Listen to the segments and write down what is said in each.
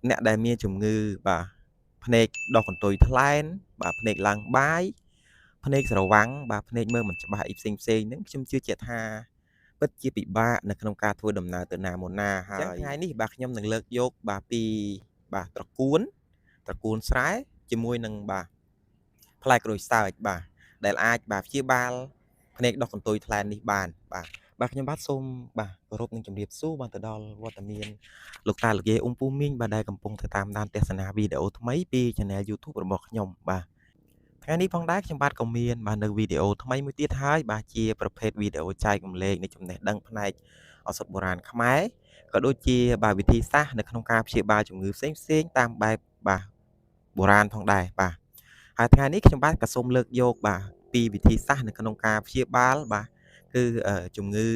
អ្នកដែលមានជំងឺបាទភ្នែកដុះកន្ទុយថ្លែនបាទភ្នែកឡើងបាយភ្នែកស្រវាំងបាទភ្នែកមើលមិនច្បាស់អីផ្សេងផ្សេងហ្នឹងខ្ញុំជឿជាក់ថាពិតជាពិបាកនៅក្នុងការធ្វើដំណើរទៅណាមកណាហើយថ្ងៃនេះបាទខ្ញុំនឹងលើកយកបាទពីបាទត្រកួនស្រែជាមួយនឹងបាទផ្លែក្រូចសើចបាទដែលអាចបាទព្យាបាលភ្នែកដុះកន្ទុយថ្លែននេះបានបាទបាទខ្ញុំបាទសូមបាទគោរពនឹងជម្រាបសួរបាទទៅដល់វត្តមានលោកតាលោកយាយអ៊ំពូមីងបាទដែលកំពុងទៅតាមដានទស្សនាវីដេអូថ្មីពី Channel YouTube របស់ខ្ញុំបាទថ្ងៃនេះផងដែរខ្ញុំបាទក៏មានបាទនៅវីដេអូថ្មីមួយទៀតហើយបាទជាប្រភេទវីដេអូចែករំលែកនៃចំណេះដឹងផ្នែកឱសថបុរាណខ្មែរក៏ដូចជាបាទវិធីសាស្ត្រនៅក្នុងការព្យាបាលជំងឺផ្សេងផ្សេងតាមបែបបាទបុរាណផងដែរបាទហើយថ្ងៃនេះខ្ញុំបាទក៏សូមលើកយកបាទពីវិធីសាស្ត្រនៅក្នុងការព្យាបាលបាទគឺជំងឺ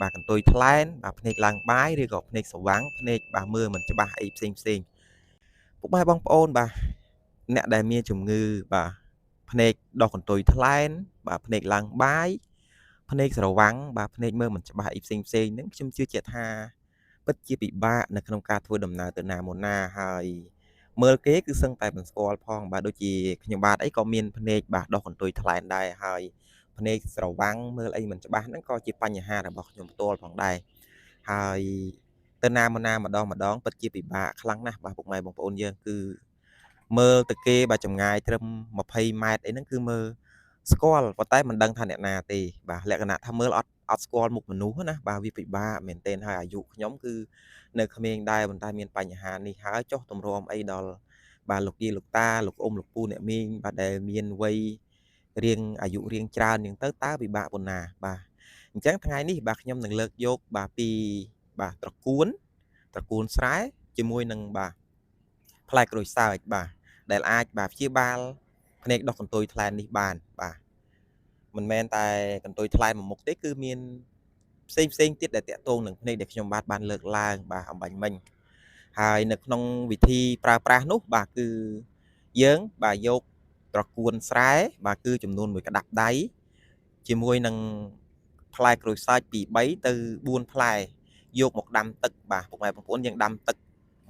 បាទកន្ទុយថ្លែនបាទភ្នែកឡើងបាយឬក៏ភ្នែកស្រវាំងភ្នែកបាទមើលមិនច្បាស់អីផ្សេងផ្សេងពុកម៉ែបងប្អូនបាទអ្នកដែលមានជំងឺបាទភ្នែកដុះកន្ទុយថ្លែនបាទភ្នែកឡើងបាយភ្នែកស្រវាំងបាទភ្នែកមើលមិនច្បាស់អីផ្សេងផ្សេងហ្នឹងខ្ញុំជឿជាក់ថាពិតជាពិបាកនៅក្នុងការធ្វើដំណើរទៅណាមកណាហើយមើលគេគឺសឹងតែមិនស្គាល់ផងបាទដូចជាខ្ញុំបាទអីក៏មានភ្នែកបាទដុះកន្ទុយថ្លែនដែរហើយភ្នែកស្រវាំងមើលអីមិនច្បាស់ហ្នឹងក៏ជាបញ្ហារបស់ខ្ញុំផ្ទាល់ផងដែរហើយទៅណាមកណាម្ដងម្ដងពិតជាពិបាកខ្លាំងណាស់បាទពុកម៉ែបងប្អូនយើងគឺមើលទៅគេបាទចម្ងាយត្រឹម20ម៉ែត្រអីហ្នឹងគឺមើលស្គាល់ប៉ុន្តែមិនដឹងថាអ្នកណាទេបាទលក្ខណៈថាមើលអត់ស្គាល់មុខមនុស្សណាបាទវាពិបាកមែនទែនហើយអាយុខ្ញុំគឺនៅក្មេងដែរប៉ុន្តែមានបញ្ហានេះហើយចុះទម្រាំអីដល់បាទលោកយាយលោកតាលោកអ៊ំលោកពូអ្នកមីងបាទដែលមានវ័យរៀងអាយុរៀងច្រើនអញ្ចឹងទៅតើពិបាកប៉ុណ្ណាបាទអញ្ចឹងថ្ងៃនេះបាទខ្ញុំនឹងលើកយកបាទពីបាទត្រកួនស្រែជាមួយនឹងបាទផ្លែក្រូចសើចបាទដែលអាចបាទព្យាបាលភ្នែកដុះកន្ទុយថ្លែននេះបានបាទមិនមែនតែកន្ទុយថ្លែនមួយមុខទេគឺមានផ្សេងផ្សេងទៀតដែលតាក់ទងនឹងភ្នែកដែលខ្ញុំបាទបានលើកឡើងបាទអំបញ្ញមិញហើយនៅក្នុងវិធីប្រើប្រាស់នោះបាទគឺយើងបាទយកត្រកួនស្រែបាទគឺចំនួនមួយក្តាប់ដៃជាមួយនឹងផ្លែក្រូចសើចពី3ទៅ4ផ្លែយកមកដាំទឹកបាទពុកម៉ែបងប្អូនយើងដាំទឹក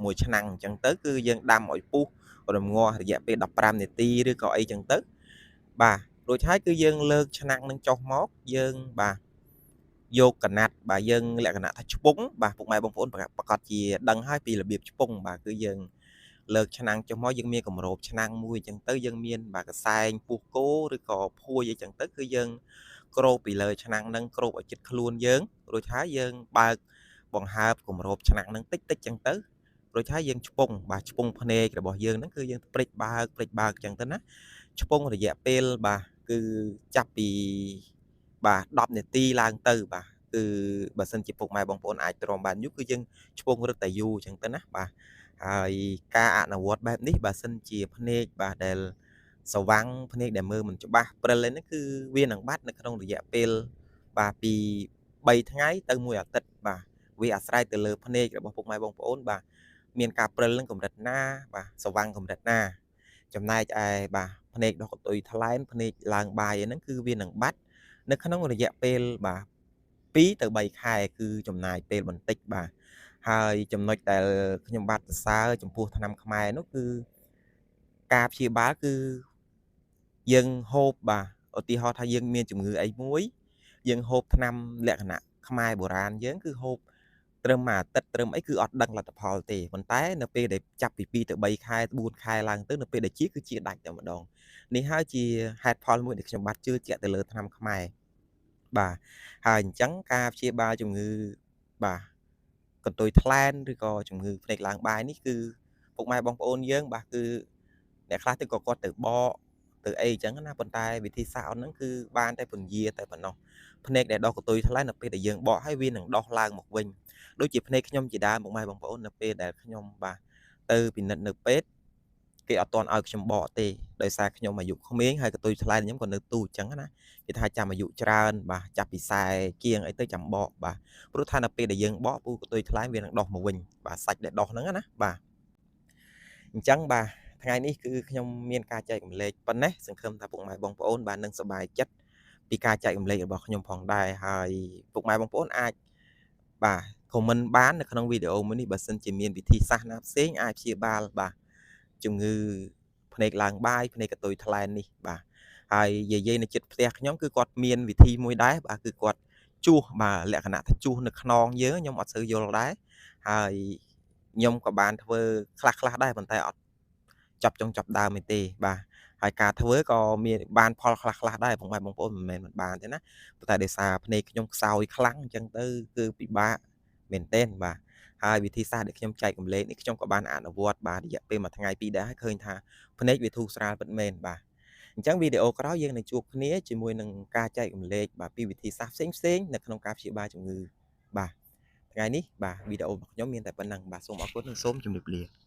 មួយឆ្នាំងអញ្ចឹងទៅគឺយើងដាំឲ្យពុះរងាស់រយៈពេល15នាទីឬក៏អីចឹងទៅបាទរួចហើយគឺយើងលើកឆ្នាំងនឹងចុះមកយើងបាទយកកណាត់បាទយើងលក្ខណៈថាឆ្ពង់បាទពុកម៉ែបងប្អូនប្រកាសជាដឹងហើយពីរបៀបឆ្ពង់បាទគឺយើងលើកឆ្នាំងចុះមកយើងមានគម្របឆ្នាំងមួយអញ្ចឹងទៅយើងមានបាទកសែងពោះគោឬក៏ភួយអីចឹងទៅគឺយើងគ្របពីលើឆ្នាំងនឹងគ្របឲ្យជិតខ្លួនយើងរួចហើយយើងបើកបង្ហើបគម្របឆ្នាំងនឹងតិចតិចចឹងទៅរួចហើយយើងឆ្ពង់បាទឆ្ពង់ភ្នែករបស់យើងហ្នឹងគឺយើងព្រិចបើកអញ្ចឹងទៅណាឆ្ពង់រយៈពេលបាទគឺចាប់ពីបាទ10នាទីឡើងទៅបាទគឺបើសិនជាពុកម៉ែបងប្អូនអាចទ្រាំបានយូរគឺយើងឆ្ពង់រឹតតែយូរអញ្ចឹងទៅណាបាទហើយការអនុវត្តបែបនេះបើសិនជាភ្នែកបាទដែលស្រវាំងភ្នែកដែលមើលមិនច្បាស់ព្រិលហ្នឹងគឺវានឹងបាត់នៅក្នុងរយៈពេលបាទពី3ថ្ងៃទៅមួយអាទិត្យបាទវាអាស្រ័យទៅលើភ្នែករបស់ពុកម៉ែបងប្អូនបាទមានការព្រិលនឹងកម្រិតណាបាទស្រវាំងកម្រិតណាចំណែកឯបាទភ្នែកដុះកន្ទុយថ្លែនភ្នែកឡើងបាយហ្នឹងគឺវានឹងបាត់នៅក្នុងរយៈពេលបាទ2ទៅ3ខែគឺចំណាយពេលបន្តិចបាទហើយចំណុចដែលខ្ញុំបាទសរសើរចំពោះថ្នាំខ្មែរនោះគឺការព្យាបាលគឺយើងហូបបាទឧទាហរណ៍ថាយើងមានជំងឺអីមួយយើងហូបថ្នាំលក្ខណៈខ្មែរបុរាណយើងគឺហូបត្រឹមមួយអាទិត្យត្រឹមអីគឺអត់ដឹងលទ្ធផលទេប៉ុន្តែនៅពេលដែលចាប់ពី2ទៅ3ខែ4ខែឡើងទៅនៅពេលដែលជាគឺជាដាច់តែម្ដងនេះហើយជាហេតុផលមួយដែលខ្ញុំបាទជឿជាក់ទៅលើថ្នាំខ្មែរបាទហើយអញ្ចឹងការព្យាបាលជំងឺបាទកន្ទុយថ្លែនឬក៏ជំងឺភ្នែកឡើងបាយនេះគឺពុកម៉ែបងប្អូនយើងបាទគឺអ្នកខ្លះទៅក៏គាត់ទៅបកទៅអីអញ្ចឹងណាប៉ុន្តែវិធីសាស្ត្រអត់ហ្នឹងគឺបានតែពន្យាតែប៉ុណ្ណោះភ្នែកដែលដោះកន្ទុយថ្លែននៅពេលដែលយើងបកហើយវានឹងដោះឡើងមកវិញដូចជាភ្នែកខ្ញុំជាដើមពុកម៉ែបងប្អូននៅពេលដែលខ្ញុំបាទទៅពិនិត្យនៅពេទ្យគេអត់ទាន់ឲ្យខ្ញុំបកទេដោយសារខ្ញុំអាយុក្មេងហើយកន្ទុយថ្លែនខ្ញុំក៏នៅទូអញ្ចឹងណាគេថាចាំអាយុច្រើនបាទចាប់ពី40ជាងអីទៅចាំបកបាទព្រោះថានៅពេលដែលយើងបកពូកន្ទុយថ្លែនវានឹងដោះមកវិញបាទសាច់ដែលដោះហ្នឹងណាបាទអញ្ចឹងបាទថ្ងៃនេះគឺខ្ញុំមានការចែករំលែកប៉ុណ្ណេះសង្ឃឹមថាពុកម៉ែបងប្អូនបាទនឹងសប្បាយចិត្តពីការចែករំលែករបស់ខ្ញុំផងដែរហើយពុកម៉ែបងប្អូនអាច បាទ comment បាននៅក្នុងវីដេអូមួយនេះបើសិនជាមានវិធីសាស្ត្រណាផ្សេងអាចព្យាបាលបាទជំងឺភ្នែកឡើងបាយភ្នែកកតុយថ្លែននេះបាទហើយយាយៗនៅជិតផ្ទះខ្ញុំគឺគាត់មានវិធីមួយដែរបាទគឺគាត់ជួសបាទលក្ខណៈថាជួសនៅខ្នងយើងខ្ញុំអត់សូវយល់ដែរហើយខ្ញុំក៏បានធ្វើខ្លះៗដែរប៉ុន្តែអត់ចាប់ចុងចាប់ដើមទេបាទហើយការធ្វើក៏មានបានផលខ្លះៗដែរបងប្អូនមិនមែនមិនបានទេណាប៉ុន្តែដោយសារភ្នែកខ្ញុំខ្សោយខ្លាំងអញ្ចឹងទៅគឺពិបាកមែនទែនបាទហើយវិធីសាស្ត្រដែលខ្ញុំចែករំលែកនេះខ្ញុំក៏បានអនុវត្តបាទរយៈពេលមួយថ្ងៃពីរដែរហើយឃើញថាភ្នែកវាធូរស្រាលពិតមែនបាទអញ្ចឹងវីដេអូក្រោយយើងនឹងជួបគ្នាជាមួយនឹងការចែករំលែកបាទពីវិធីសាស្ត្រផ្សេងៗនៅក្នុងការព្យាបាលជំងឺបាទថ្ងៃនេះបាទវីដេអូរបស់ខ្ញុំមានតែប៉ុណ្ណឹងបាទសូមអរគុណនិងសូមជម្រាបលា។